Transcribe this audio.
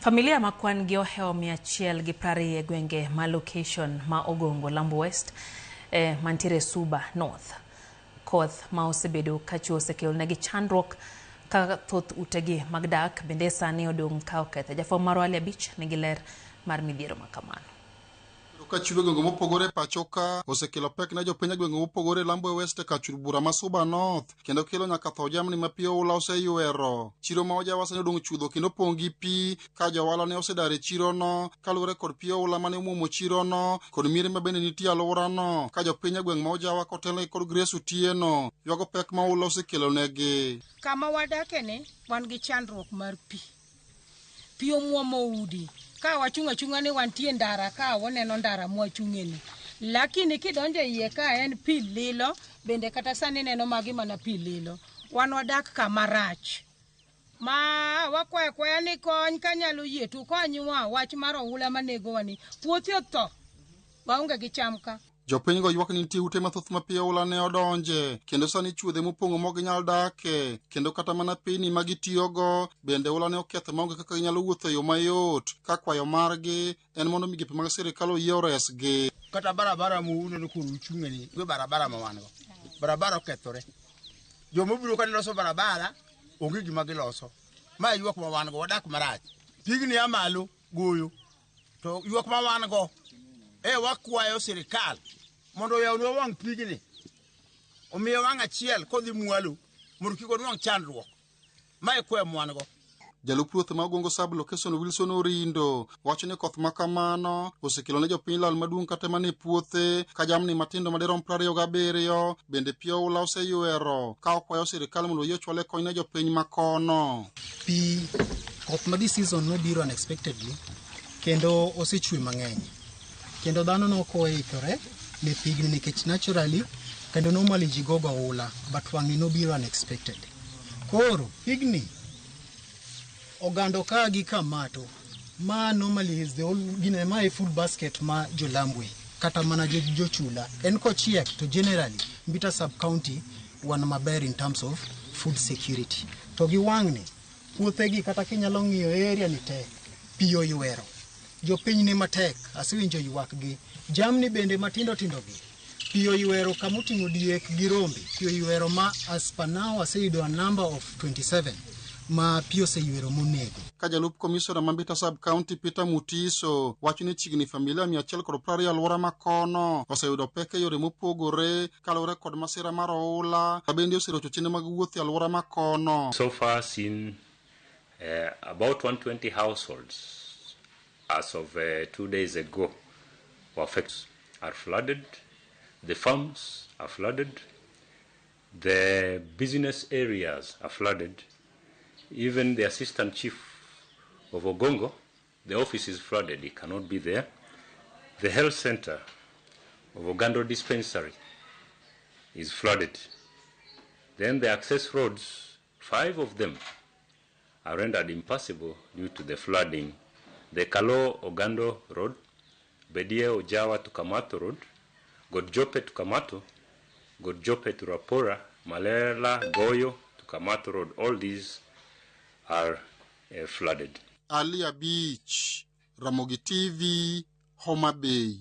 Familia ma kwan gi ohewo 120 e gwenge ma location ma Ogongo Lambo West mantiere Suba North. Koth ma osebedo kachwe osekelonegi chandruok ka thoth utegi mag dak bende sani odong' ka oketho. Jafwambo marwa Ali Abich nigi ler mar midhiero ma kamano. Ka chwe gwenge mopogore e pacho ka osekelo pek ne jopiny e gwenge mopogore Lambo West e kar bura ma Suba North kendo kelo nyaka tho jamni ma pi oula oseyuero. Chiro ma Ojawa sani odong' chudho kendo opong' gi pi ka johala ne osedar e chirono kaluwore kod pi oula mane omuomo chirono kod miere ma bende nitie alworano ka jopiny e gweng' ma Ojawa kotelnegi kod Grace Otieno ywago pek ma oula osekelo negi. Kama wadakeni wan gi chandruok mar pi. Pi omuomo udi. Ka wachung' achung'a ni wantie ndara ka waneno ndara mwachung'e ni. Lakini kidonjo e iye ka en pi lilo, bende kata sani ineno magi mana pi lilo. Wan wadak kama rach. Ma wakwayo akwaya ni kony kanyalo yie to ukonywa wach mar oula manegowa ni. Puothe otho. Waonge gi cham ka. Jopinygo ywak ni nitie ute mathoth ma pi oula ne odonje kendo sani chuodhe mopong'o mok ginyal dake kendo kata mana pini ma gitiyogo bende oula ne oketho maonge kaka ginyalo wuotho e yo mayot ka kwayo margi en mondo migepe mag sirikal oyie oresgi. Kata barabara muneno koro uchung'e ni, onge barabara ma wan go. Barabara okethore. Joma obiro ka loso barabara onge gima giloso. Ma e ywak ma wan go, wadak marach. Pigni a malo goyo. To ywak ma wan go e wakwayo sirikal mondo oyawnwa wang' pigni. Omiyo wang' achiel kodhi mwalo mondo kik wanwang' chandruok. Ma e kwayo ma wan go. Jalup ruoth ma Ogongo Sub Location Wilson Orindo wacho ni koth ma kamano osekelo ne jopiny lal maduong' kata mana e puothe ka jamni matindo madirom 27 bende pi oula oseyuero ka okwayo sirikal mondo oyie ochwale kony ne jopiny makono. Pi koth ma this season nobiro unexpectedly kendo osechwe mang'eny kendo dhano nok oikore ne pigni nikech naturally kendo normally ji gogo oula but wang'ni nobiro unexpected. Koro pigni ogando ka gi kamato ma normally is the whole gine ma e food basket ma jolambwe kata mana jochula en kochiek to generally Mbita sub county wan maber in terms of food security to gi wang'ni puothegi kata kinyalo ng'iyo area ni te pi oywero jopiny ni matek asewinjo ywak gi jamni bende matindo tindo gi pi oywero kama oting'o diek gi rombe pi oywero ma as per now aseyudo a number of 27 ma pi oseywero monego. Ka jalup komisona ma Mbita Sub County Peter Mutiso wacho ni chiegni familia 120 alwora ma kono oseyudo pek e yore mopogore kaluwore kod masira mar oula ma bende oserocho chenro mag wuoth e alwora ma kono. So far seen about 120 households as of 2 days ago were affected, are flooded, the farms are flooded, the business areas are flooded, even the assistant chief of Ogongo, the office is flooded, he cannot be there. The health center of Ogando dispensary is flooded. Then the access roads, 5 of them, are rendered impassable due to the flooding. The Kalo Ogando Road, Bedie Ojawa to Kamato Road, Godjope to Kamato, Godjope to Rapora, Malela Goyo to Kamato Road, all these are flooded. Ali Abich, Ramogi TV, Homa Bay.